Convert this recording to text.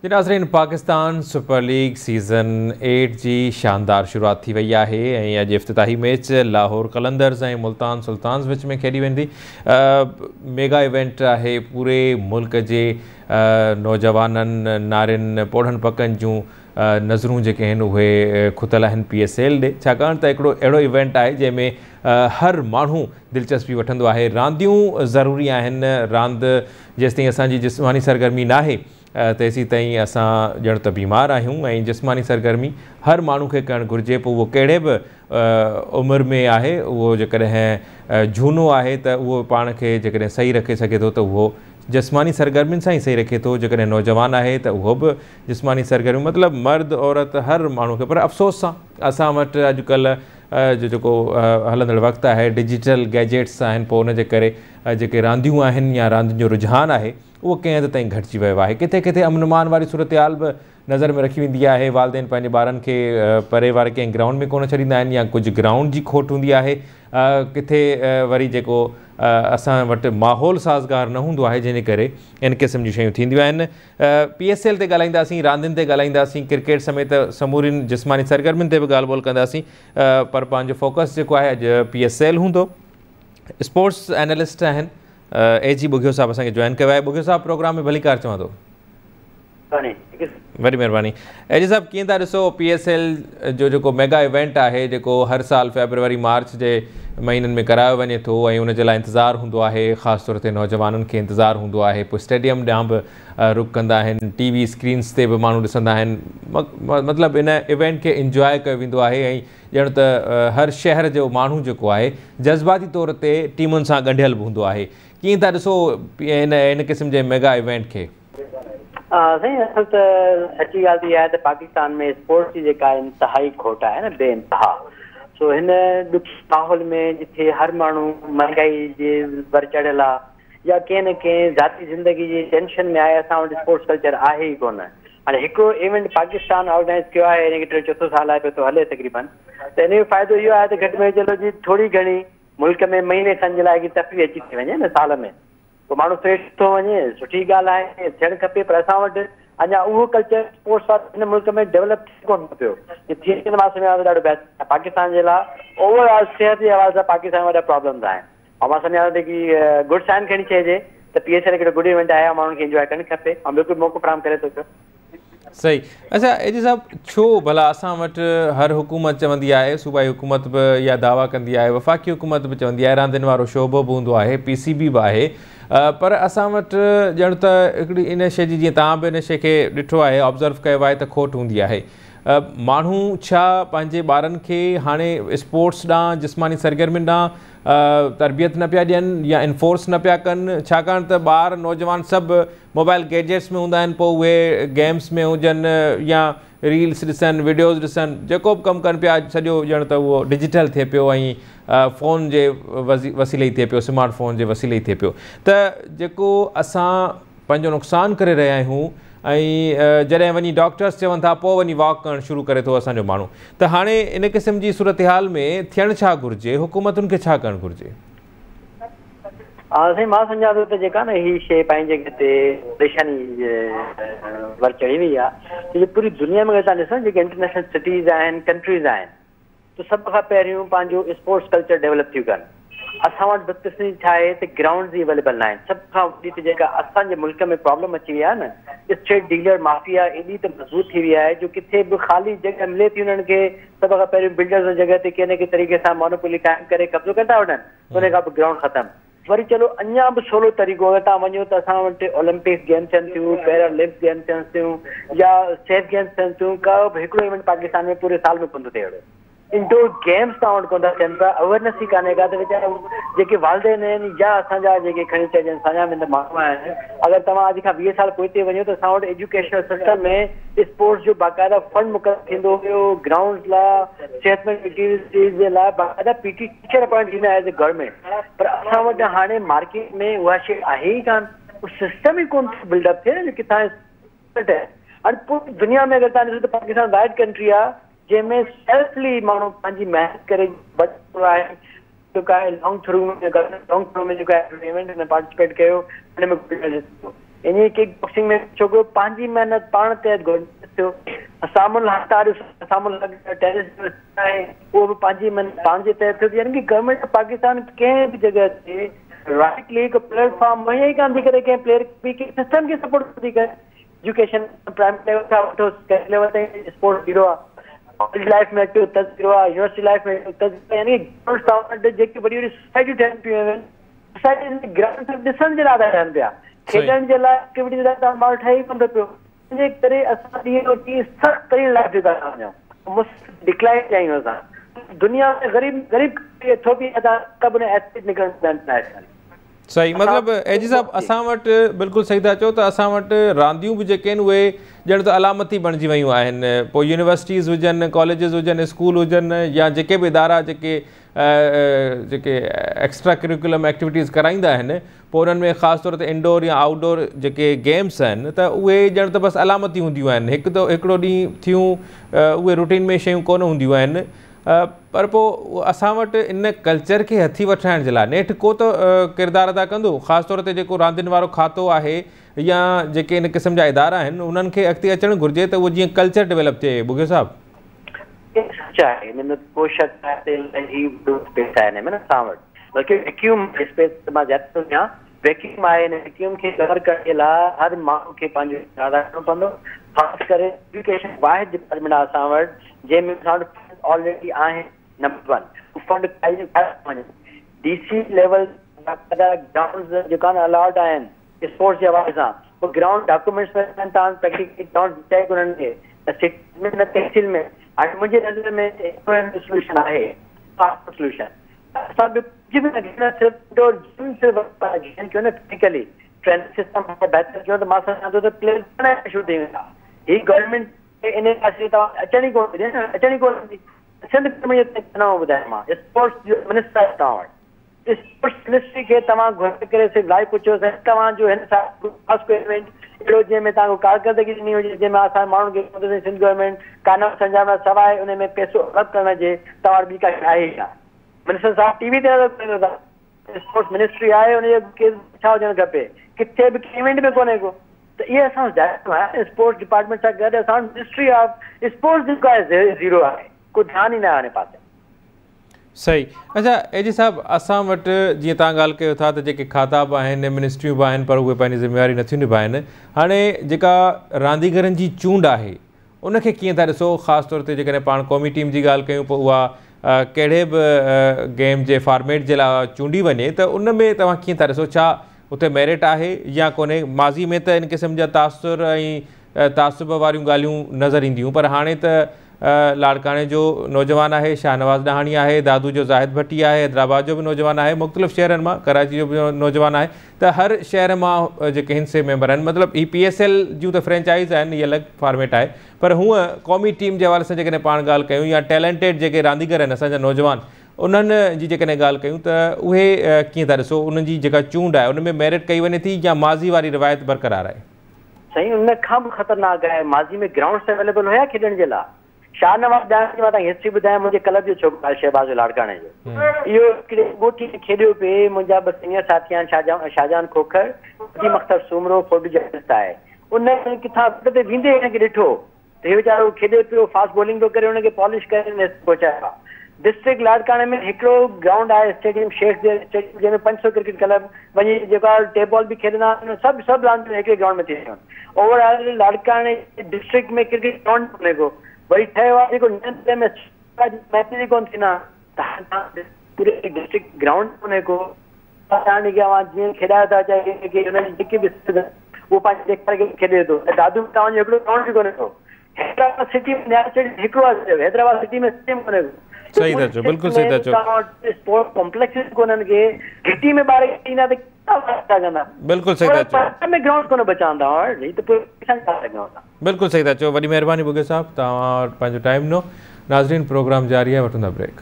जी नाज़रीन, Pakistan super league season 8 जी शानदार शुरुआत थी वई आहे ऐं अॼु इफ्तिताही मैच लाहौर कलंदर्स ऐं मुल्तान सुल्तान्स विच में खेॾी वेंदी। मेगा इवेंट आहे, पूरे मुल्क जे नौजवाननि, नारियुनि, पौढ़नि पकनि जूं नज़रूं जेके आहिनि उहे खुतल आहिनि पी एस एल ॾे, छाकाणि त हिकिड़ो अहिड़ो इवेंट आहे जंहिंमें हर माण्हू दिलचस्पी वठंदो आहे। रांदियूं ज़रूरी आहिनि, रांदि जेसि ताईं असांजी जिस्मानी सरगर्मी न आहे तेसीं ताईं असां ॼण त बीमार आहियूं ऐं जिस्मानी सरगर्मी हर माण्हू खे करणु घुरिजे, पोइ उहो कहिड़े बि उमिरि में आहे। उहो जेकॾहिं जूनो आहे त उहो पाण खे जेकॾहिं सही रखे सघे थो त उहो जिस्मानी सरगर्मियुनि सां ई सही रखे थो। जेकॾहिं नौजवान आहे त उहो बि जिस्मानी सरगर्मी, मतिलबु मर्द औरत हर माण्हू खे। पर अफ़सोस सां असां वटि अॼुकल्ह जो जेको हलंदड़ वक़्तु आहे, डिजिटल गैजेट्स आहिनि, पोइ उनजे करे जेके रांदियूं आहिनि या रांदियुनि जो रुझान आहे उहो कंहिं हद ताईं घटिजी वियो आहे। किथे किथे अमन अमान वारी सूरत हाल बि नज़र में रखी वेंदी आहे। वालदेन पंहिंजे ॿारनि खे परे वारे कंहिं ग्राउंड में कोन छॾींदा आहिनि या कुझु ग्राउंड जी खोट हूंदी आहे। किथे वरी जेको असां वटि माहौल साज़गार न हूंदो आहे, जंहिंजे करे इन क़िस्म जूं शयूं थींदियूं आहिनि। पी एस एल ते ॻाल्हाईंदासीं, रांदियुनि ते ॻाल्हाईंदासीं, क्रिकेट समेत समूरियुनि जिस्मानी सरगर्मियुनि ते बि ॻाल्हि ॿोल कंदासीं, पर पंहिंजो फोकस जेको आहे अॼु पी एस एल हूंदो। स्पोर्ट्स एनालिस्ट आहिनि ए जी बुघियो साहब असांखे जॉइन कयो आहे। बुघियो साहब, प्रोग्राम में भलीकार चवां थो। वॾी महिरबानी। ए जी साहब, कीअं था ॾिसो पी एस एल जो जेको मेगा इवेंट आहे, जेको हर साल फेब्रुवरी मार्च जे महीननि में करायो वञे थो ऐं उन जे लाइ इंतज़ारु हूंदो आहे, ख़ासि तौर ते नौजवाननि खे इंतज़ारु हूंदो आहे, पोइ स्टेडियम ॾांहुं बि रुख कंदा आहिनि, टीवी स्क्रीन्स ते बि माण्हू ॾिसंदा आहिनि, मतिलबु इन इवेंट खे इंजॉय कयो वेंदो आहे ऐं ॼण त हर शहर जो माण्हू जेको आहे जज़्बाती तौर ते टीमुनि सां ॻंढियल बि हूंदो आहे। कीअं था ॾिसो इन इन क़िस्म जे मेगा इवेंट खे? साईं, असल त सची ॻाल्हि इहा आहे त पाकिस्तान में स्पोर्ट्स जी जेका इंतिहाई खोट आहे न, बे इंतिहा। सो हिन ॾुखी माहौल में जिथे हर माण्हू महांगाई जे वर चढ़ियल आहे या कंहिं न कंहिं ज़ाती ज़िंदगी जी टेंशन में आहे, असां वटि स्पोर्ट्स कल्चर आहे ई कोन। हाणे हिकिड़ो इवेंट पाकिस्तान ऑर्गेनाइज़ कयो आहे, हिन खे टियों चोथों साल आहे पियो थो हले तक़रीबन, त इन जो फ़ाइदो इहो आहे त घटि में चलो जी थोरी घणी मुल्क में महीने खनि जे लाइ तफ़री अची थी वञे न साल में, पोइ माण्हू फ्रेश थो वञे, सुठी ॻाल्हि आहे, थियणु खपे। पर असां वटि अञा उहो कल्चर स्पोर्ट्स वारो हिन मुल्क में डेवलप थी कोन पियो। थी मां सम्झां थो ॾाढो बेस्ट पाकिस्तान जे लाइ, ओवरऑल सिहत जे हवाले सां पाकिस्तान में वॾा प्रॉब्लम्स आहिनि। ऐं मां सम्झां थो की गुड साइन खणी चइजे त पी एस एल हिकिड़ो गुड इवेंट आहे, माण्हुनि खे इंजॉय करणु खपे ऐं बिल्कुलु मौक़ो फराहम करे थो पियो। सही। अच्छा ए जी साहब, छो भला असां वटि हर हुकूमत चवंदी आहे, सूबाई हुकूमत बि इहा दावा कंदी आहे, वफ़ाक़ी हुकूमत बि चवंदी आहे, रांदियुनि वारो शोबो बि हूंदो आहे, पी सी बी बि आहे, पर असां वटि ॼण त हिकिड़ी इन शइ जी, जीअं तव्हां बि इन शइ खे ॾिठो आहे, ऑब्ज़र्व कयो आहे त खोट हूंदी आहे। माण्हू छा पंहिंजे ॿारनि खे हाणे स्पोर्ट्स ॾांहुं, जिस्मानी सरगर्मियुनि ॾांहुं तरबियत न पिया ॾियनि या इनफोर्स न पिया कनि? छाकाणि त ॿार नौजवान सभु मोबाइल गैजेट्स में हूंदा आहिनि, पोइ उहे गेम्स में हुजनि या रील्स ॾिसनि, वीडियोज़ ॾिसनि, जेको बि कमु कनि पिया सॼो ॼण त उहो डिजिटल थिए पियो ऐं फ़ोन जे वसीले ई थिए पियो, स्मार्ट फ़ोन जे वसीले ई थिए पियो। त जेको असां पंहिंजो नुक़सानु करे रहिया आहियूं ऐं जॾहिं वञी डॉक्टर्स चवनि था पोइ वञी वॉक करणु शुरू करे थो असांजो माण्हू, त हाणे इन क़िस्म जी सूरत हाल में थियणु छा घुरिजे, हुकूमतुनि खे छा करणु घुरिजे? हा साईं, मां सम्झां थो त जेका न हीअ शइ पंहिंजे जॻह ते परेशानी वर चढ़ी वई आहे। पूरी दुनिया में अगरि तव्हां ॾिसो, जेके इंटरनेशनल सिटीज़ आहिनि, कंट्रीज़ आहिनि, त सभ खां पहिरियों पंहिंजो स्पोर्ट्स कल्चर डेवलप थियूं कनि। असां वटि बदकिस्मती छा आहे त ग्राउंड्स ई अवेलेबल न आहिनि। सभ खां वॾी त जेका असांजे मुल्क में प्रॉब्लम अची वई आहे न, स्ट्रीट डीलर माफिया एॾी त मज़बूत थी वई आहे जो किथे बि ख़ाली जॻह मिले थी उन्हनि खे, सभ खां पहिरियों बिल्डर्स जॻह ते कंहिं न कंहिं तरीक़े सां मोनोपोली क़ाइमु करे कब्ज़ो करे था वठनि, उन खां पोइ ग्राउंड ख़तमु। वरी चलो अञा बि सवलो तरीक़ो अगरि तव्हां वञो त असां वटि ओलंपिक्स गेम थियनि थियूं, पैरालंपिक्स गेम थियनि थियूं या स्टेट गेम्स थियनि थियूं, का बि हिकिड़ो इवेंट पाकिस्तान में पूरे साल में कोन थो थिए। अहिड़ो इंडोर गेम्स तव्हां वटि कोन था थियनि पिया, अवेयरनेस ई कान्हे का त वीचारा जेके वालदेन आहिनि या असांजा जेके खणी चइजनि साञा माण्हू आहिनि, अगरि तव्हां अॼु खां 20 साल पोइ ते वञो त असां वटि एजुकेशनल सिस्टम में स्पोर्ट्स जो बाक़ाइदा फंड मुक़ररु थींदो हुयो, ग्राउंड लाइ, सिहतमंद एक्टिविटीज़ जे लाइ बाक़ाइदा पी टी टीचर अपॉइंट थींदा एज ए गवर्नमेंट। पर असां वटि हाणे मार्केट में उहा शइ आहे ई कान, उहो सिस्टम ई कोन थो बिल्डअप थिए न किथां। हाणे पूरी दुनिया में अगरि तव्हां ॾिसो त पाकिस्तान वाइड कंट्री आहे जंहिंमें सेल्फली माण्हू पंहिंजी महिनत करे बचो आहे, जेको आहे लॉन्ग थ्रो में जेको आहे इवेंट में पार्टिसिपेट कयो, हुन में इन किक बॉक्सिंग में छोकिरो पंहिंजी महिनत पाण तहत थियो। सामुल सामुल टेनिस आहे उहो बि पंहिंजी महिनत पाण जे तहत थियो। यानी की गवर्नमेंट ऑफ पाकिस्तान कंहिं बि जॻह ते राइटली हिकु प्लेटफॉर्म मुहैया ई कान थी करे, कंहिं प्लेयर बि सिस्टम खे सपोर्ट थी करे। एजुकेशन प्राइमरी लेवल खां वठो सेकेंड लेवल ताईं स्पोर्ट्स ज़ीरो आहे, कॉलेज लाइफ में अचो त ज़ीरो आहे, यूनिवर्सिटी लाइफ में अचो त, यानी जेके वॾी वॾी सोसाइटियूं ठहनि पियूं आहिनि, सोसाइटी में ग्राउंड ॾिसण जे लाइ था ठहनि पिया, खेॾण जे लाइ एक्टिविटी जे लाइ तव्हां ॿार ठहे ई कोन थो पियो। हुनजे करे असां ॾींहुं ॾींहुं सख़्त तरीन लाइफ ते था वञूं, डिक्लाइन थिया आहियूं असां। दुनिया में ग़रीब ग़रीब एथोपिया था तब एथलीट निकिरनि था। सही, मतिलबु एजी साहिबु असां वटि बिल्कुलु सही था चओ त असां वटि रांदियूं बि जेके आहिनि उहे ॼण त अलामती बणिजी वयूं आहिनि। पोइ यूनिवर्सिटीज़ हुजनि, कॉलेजिस हुजनि, स्कूल हुजनि या जेके बि इदारा जेके जेके एक्स्ट्रा करिकुलम एक्टिविटीज़ कराईंदा आहिनि, पोइ उन्हनि में ख़ासि तौर ते इंडोर या आउटडोर जेके गेम्स आहिनि त उहे ॼण त बसि अलामती हूंदियूं आहिनि। हिकु त हिकिड़ो ॾींहुं थियूं, उहे रूटीन में शयूं कोन हूंदियूं आहिनि। पर पोइ असां वटि इन कल्चर खे हथी वठाइण जे लाइ नेठि को त किरदारु अदा कंदो। ख़ासि तौर ते जेको रांदियुनि वारो खातो आहे या जेके इन क़िस्म जा इदारा आहिनि उन्हनि खे अॻिते अचणु घुरिजे त उहो जीअं कल्चर डेवलप थिए। बुघियो साहिबु, सच आहे, हिन में को शक आहे हिन में न असां वटि, बल्कि वैक्यूम स्पेस मां ज़्यादा आहियाँ, वैक्यूम आहे। हिन वैक्यूम खे कवर करण जे लाइ हर माण्हू खे पंहिंजो अदा करिणो पवंदो। ख़ासि करे एजुकेशन वाहिद डिपार्टमेंट आहे असां वटि जंहिंमें असां वटि ऑलरेडी आहे नंबर 1 फंड वञे। डीसी लेवल ग्राउंड जेका अलाउड आहिनि स्पोर्ट्स जे हवाले सां, पोइ ग्राउंड डॉक्यूमेंट्स में तव्हां प्रैक्टिकली ग्राउंड चेक हुननि खे सिटी में न तहसील में। हाणे मुंहिंजी नज़र में सोल्यूशन आहे, सोल्यूशन असां ॿियो कुझु बि न, सिर्फ़ जिम सिर्फ़ क्यों न फिज़िकली ट्रेनिंग सिस्टम बहितर कयूं त मां सम्झां थो त प्लेयर शुरू थी वेंदा। हीअ गवर्नमेंट इन पासे तव्हां अचण ई कोन ॾींदी, अचण ई कोन ॾींदी। सिंध गवर्नमेंट नाओ ॿुधायां मां, स्पोर्ट्स जो मिनिस्टर आहे तव्हां वटि, स्पोर्ट्स मिनिस्ट्री खे तव्हां घुरि करे सिर्फ़ लाइ पुछो तव्हांजो हिन साल ख़ासि को इवेंट अहिड़ो जंहिंमें तव्हांखे कारकर्दगी ॾिनी हुजे, जंहिंमें असां माण्हुनि खे सिंध गवर्नमेंट कानून सम्झाइण सवाइ उन में पैसो अलॻि करण जे तव्हां वटि ॿी का आहे छा? मिनिस्टर साहिबु टीवी ते नज़र स्पोर्ट्स मिनिस्ट्री आहे, उनजो छा हुजणु खपे, किथे बि इवेंट में कोन्हे को। त इहे असां आहे स्पोर्ट्स डिपार्टमेंट सां गॾु असां मिनिस्ट्री ऑफ स्पोर्ट्स जेको आहे ज़ीरो आहे, को ध्यानु ई न आहे हुन पासे। सही। अच्छा एजी साहिबु, असां वटि जीअं तव्हां ॻाल्हि कयो था त जेके खाता बि आहिनि, मिनिस्ट्रियूं बि आहिनि, पर उहे पंहिंजी ज़िम्मेवारी नथियूं निभाइनि। हाणे जेका रांदीगरनि जी चूंड आहे उनखे कीअं था ॾिसो? ख़ासि तौर ते जेकॾहिं पाण क़ौमी टीम जी ॻाल्हि कयूं पोइ उहा कहिड़े बि गेम जे फॉर्मेट जे लाइ चूंडी वञे त उन में तव्हां कीअं था ॾिसो? छा उते मेरिट आहे या कोन्हे? माज़ी में त इन क़िस्म जा तासुर ऐं तासुब वारियूं ॻाल्हियूं नज़र ईंदियूं, पर हाणे त लाड़काणे जो नौजवान आहे शाहनवाज़ ॾाहणी आहे, दादू जो ज़ाहिद भट्टी आहे, हैदराबाद जो बि नौजवान आहे, मुख़्तलिफ़ शहरनि मां कराची जो बि नौजवान आहे, त हर शहर मां जेके हिन से मेंबर आहिनि, मतिलबु हीअ PSL जूं त फ्रेंचाइज़ आहिनि, हीअ अलॻि फॉर्मेट आहे, पर हूअं क़ौमी टीम जे हवाले सां जेकॾहिं पाण ॻाल्हि कयूं या टैलेंटेड जेके रांदीगर आहिनि असांजा नौजवान, उन्हनि जी जेकॾहिं ॻाल्हि कयूं त उहे कीअं था ॾिसो? उन्हनि जी जेका चूंड आहे उन में मेरिट कई वञे थी या माज़ी वारी रिवायत बरक़रार आहे? साईं उन खां बि ख़तरनाक आहे। माज़ी में ग्राउंड्स अवेलेबल हुया खेॾण जे लाइ। शाहनवाज़ ॾाहणी जी मां तव्हांखे हिस्ट्री ॿुधायां, मुंहिंजे क्लब जो छोकिरो आहे शहबाज़ लाड़काणे जो, इहो हिकिड़े ॻोठ में खेॾियो पिए। मुंहिंजा ॿ सीनियर साथी आहिनि, शाहजहान खोखर, अजीम अख्तर सूमरो फोटो जर्नलिस्ट आहे। उन किथां ते वेंदे हिनखे ॾिठो त हे वीचारो खेॾे पियो, फास्ट बॉलिंग पियो करे, हुनखे पॉलिश करे पहुचायो। डिस्ट्रिक्ट लाड़काणे में हिकिड़ो ग्राउंड आहे स्टेडियम, शेख स्टेडियम, जंहिंमें 500 क्रिकेट क्लब वञी जेको आहे टेप बॉल बि खेॾंदा आहिनि, सभु सभु रांदियूं हिकिड़े ग्राउंड में थींदियूं आहिनि। ओवरऑल लाड़काणे डिस्ट्रिक्ट में क्रिकेट ग्राउंड कोन्हे को, वरी ठहियो आहे जेको नंढे में मैच कोन थींदा, पूरे डिस्ट्रिक्ट ग्राउंड कोन्हे को। जीअं खेॾायो था चाहे की हुनजी जेकी बि उहो पंहिंजे ॾेखारे खेॾे थो। दादू में तव्हांजो हिकिड़ो ग्राउंड बि कोन्हे को, हैदराबाद सिटी में नया स्टेडियम हिकिड़ो आहे, हैदराबाद सिटी में स्टेडियम कोन्हे को। सही था चओ, बिल्कुलु सही था चओ। स्पोर्ट कॉम्प्लेक्स कोन्हनि खे, घिटी में ॿार ईंदा त कंदा। बिल्कुलु सही था चओ, में ग्राउंड कोन बचाईंदा, त पोइ बिल्कुलु सही था चओ। वॾी महिरबानी बुघियो साहिबु, तव्हां पंहिंजो टाइम ॾिनो। नाज़रीन, प्रोग्राम जारी आहे, वठंदा ब्रेक।